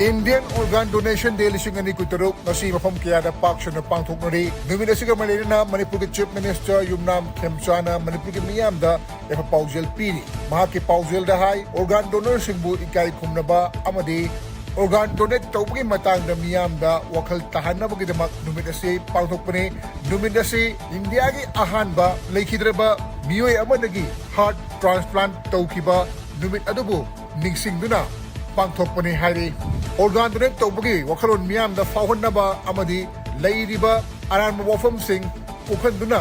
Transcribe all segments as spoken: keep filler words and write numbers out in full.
Indian Organ Donation Day ꯂꯤꯁꯤꯡ ꯑꯅꯤ ꯀꯨꯟꯇꯔꯨꯛ ꯉꯁꯤ ꯃꯐꯝ ꯀꯌꯥꯗ ꯄꯥꯛ ꯁꯟꯅ ꯄꯥꯡꯊꯣꯛꯅꯔꯤ꯫ ꯅꯨꯃꯤꯠ ꯑꯁꯤꯒ ꯃꯔꯤ ꯂꯩꯅꯅ ꯃꯅꯤꯄꯨꯔꯒꯤ Chief Minister ꯌꯨꯝꯅꯥꯝ ꯈꯦꯝꯆꯥꯅ ꯃꯅꯤꯄꯨꯔꯒꯤ ꯃꯤꯌꯥꯝꯗ ꯌꯥꯏꯐ ꯄꯥꯎꯖꯦꯜ ꯄꯤꯔꯤ꯫ ꯃꯍꯥꯛꯀꯤ ꯄꯥꯎꯖꯦꯜꯗ ꯍꯥꯏ, organ donorꯁꯤꯡꯕꯨ ꯏꯀꯥꯏ ꯈꯨꯝꯅꯕ ꯑꯃꯗꯤ organ donate ꯇꯧꯕꯒꯤ ꯃꯇꯥꯡꯗ ꯃꯤꯌꯥꯝꯗ ꯋꯥꯈꯜ ꯇꯥꯍꯟꯅꯕꯒꯤꯗꯃꯛ ꯅꯨꯃꯤꯠ ꯑꯁꯤ ꯄꯥꯡꯊꯣꯛꯄꯅꯤ꯫ ꯅꯨꯃꯤꯠ ꯑꯁꯤ ꯏꯟꯗꯤꯌꯥꯒꯤ ꯑꯍꯥꯟꯕ ꯂꯩꯈꯤꯗ꯭ꯔꯕ ꯃꯤꯑꯣꯏ ꯑꯃꯗꯒꯤ heart transplant ꯇꯧꯈꯤꯕ ꯅꯨꯃꯤꯠ ꯑꯗꯨꯕꯨ ꯅꯤꯡꯁꯤꯡꯗꯨꯅ ꯄꯥꯡꯊꯣꯛꯄꯅꯤ ꯍꯥꯏꯔꯤ꯫ Organ donate ꯇꯧꯕꯒꯤ ꯋꯥꯈꯜꯂꯣꯟ ꯃꯤꯌꯥꯝꯗ ꯐꯥꯎꯍꯟꯅꯕ ꯑꯃꯗꯤ ꯂꯩꯔꯤꯕ ꯑꯔꯥꯟꯕ ꯋꯥꯐꯝꯁꯤꯡ ꯀꯣꯛꯍꯟꯗꯨꯅ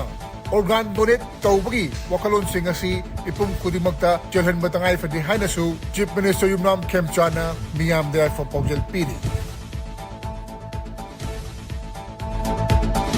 organ donate ꯇꯧꯕꯒꯤ ꯋꯥꯈꯜꯂꯣꯟꯁꯤꯡ ꯑꯁꯤ ꯃꯤꯄꯨꯝ ꯈꯨꯗꯤꯡꯃꯛꯇ ꯆꯦꯜꯍꯟꯕ ꯇꯉꯥꯏ ꯐꯗꯦ ꯍꯥꯏꯅꯁꯨ Chief Minister ꯌꯨꯝꯅꯥꯝ ꯈꯦꯝꯆꯥꯅ ꯃꯤꯌꯥꯝꯗ ꯌꯥꯏꯐ ꯄꯥꯎꯖꯦꯜ ꯄꯤꯔꯤ꯫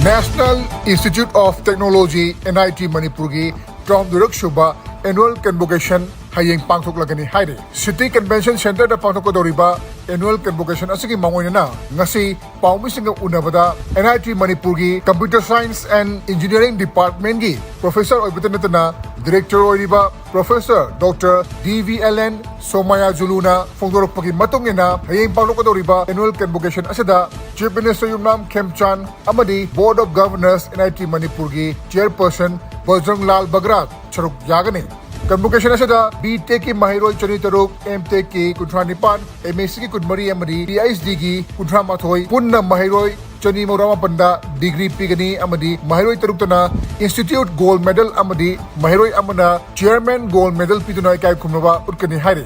National Institute of Technology, NIT ꯃꯅꯤꯄꯨꯔꯒꯤ ꯇꯔꯥꯍꯨꯝꯗꯣꯏꯔꯛ ꯁꯨꯕ annual convocation ꯍꯌꯦꯡ ꯄꯥꯡꯊꯣꯛꯂꯒꯅꯤ ꯍꯥꯏꯔꯤ꯫ City Convention Centreꯗ ꯄꯥꯡꯊꯣꯛꯀꯗꯧꯔꯤꯕ annual convocation ꯑꯁꯤꯒꯤ ꯃꯥꯡꯑꯣꯏꯅꯅ ꯉꯁꯤ ꯄꯥꯎꯃꯤꯁꯤꯡꯒ ꯎꯅꯕꯗ NIT ꯃꯅꯤꯄꯨꯔꯒꯤ Computer Science and Engineering Departmentꯀꯤ professor ꯑꯣꯏꯕꯇ ꯅꯠꯇꯅ director ꯑꯣꯏꯔꯤꯕ Professor Doctor D V L N ꯁꯣꯃꯌꯥꯖꯨꯂꯨꯅ ꯐꯣꯡꯗꯣꯔꯛꯄꯒꯤ ꯃꯇꯨꯡ ꯏꯟꯅ, ꯍꯌꯦꯡ ꯄꯥꯡꯊꯣꯛꯀꯗꯧꯔꯤꯕ annual convocation ꯑꯁꯤꯗ Chief Minister ꯌꯨꯝꯅꯥꯝ ꯈꯦꯝꯆꯥꯟ ꯑꯃꯗꯤ Board of Governors NIT ꯃꯅꯤꯄꯨꯔꯒꯤ chairperson ꯕꯖꯔꯪ ꯂꯥꯜ ꯕꯒ꯭ꯔꯥ ꯁꯔꯨꯛ ꯌꯥꯒꯅꯤ꯫ Convocation ꯑꯁꯤꯗ B.Tech ꯀꯤ ꯃꯍꯩꯔꯣꯏ ꯆꯅꯤ ꯇꯔꯨꯛ, M.Tech ꯀꯤ ꯀꯨꯟꯊ꯭ꯔꯥ ꯅꯤꯄꯥꯟ, M.Sc ꯒꯤ ꯀꯨꯟꯃꯔꯤ ꯑꯃꯗꯤ Ph.D ꯒꯤ ꯀꯨꯟꯊ꯭ꯔꯥ ꯃꯥꯊꯣꯏ, ꯄꯨꯟꯅ ꯃꯍꯩꯔꯣꯏ ꯆꯅꯤ ꯃꯧꯗ꯭ꯔꯥ ꯃꯥꯄꯟꯗ degree ꯄꯤꯒꯅꯤ ꯑꯃꯗꯤ ꯃꯍꯩꯔꯣꯏ ꯇꯔꯨꯛꯇꯅ institute gold medal ꯑꯃꯗꯤ ꯃꯍꯩꯔꯣꯏ ꯑꯃꯅ chairman gold medal ꯄꯤꯗꯨꯅ ꯏꯀꯥꯏ ꯈꯨꯝꯅꯕ ꯎꯠꯀꯅꯤ ꯍꯥꯏꯔꯤ꯫